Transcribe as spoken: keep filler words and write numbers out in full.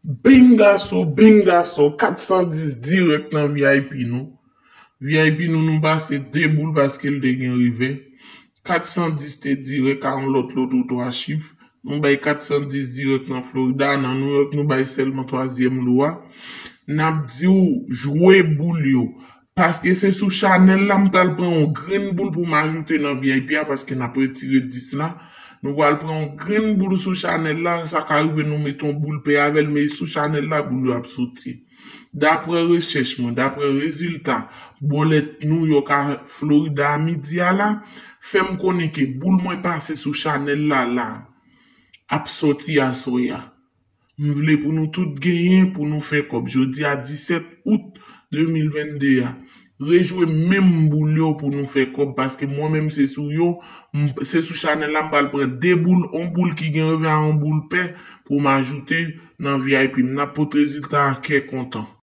Bengaso, bengaso, kat san dis dirèk nan V I P nou. V I P nou, nou pase de boul paske l te gen revè. Kat san dis te dirèk a yon lòt loto twa chif. Nou bay kat san dis dirèk nan Florida, nan New York, nou bay sèlman twazyèm lo a. N ap di w jwe boul yo. Paske se sou chanèl la, m pral pran yon grenn boul pou m ajoute nan V I P a, paske n ap retire dis la. Nou pral pran yon grenn boul sou chanèl la, sa ka rive nou mete yon boul pè avè l, men sou chanèl la, boul yo ap soti. Daprè rechèch mwen, daprè rezilta bòlèt New York a Florida a midi a la, fè m konnen ke boul mwen pase sou chanèl la la ap soti aswè a. M vle pou nou tout genyen, pou nou fè kòb. Jodi a disèt out de mil vennde a. Rejwe menm boul yo pou nou fè kòb, paske mwen menm se sou yo, m- se sou chanèl la m pral pran de boul, yon boul ki gen revè a yon boul pè pou m ajoute nan V I P m. N ap pote rezilta a kè kontan.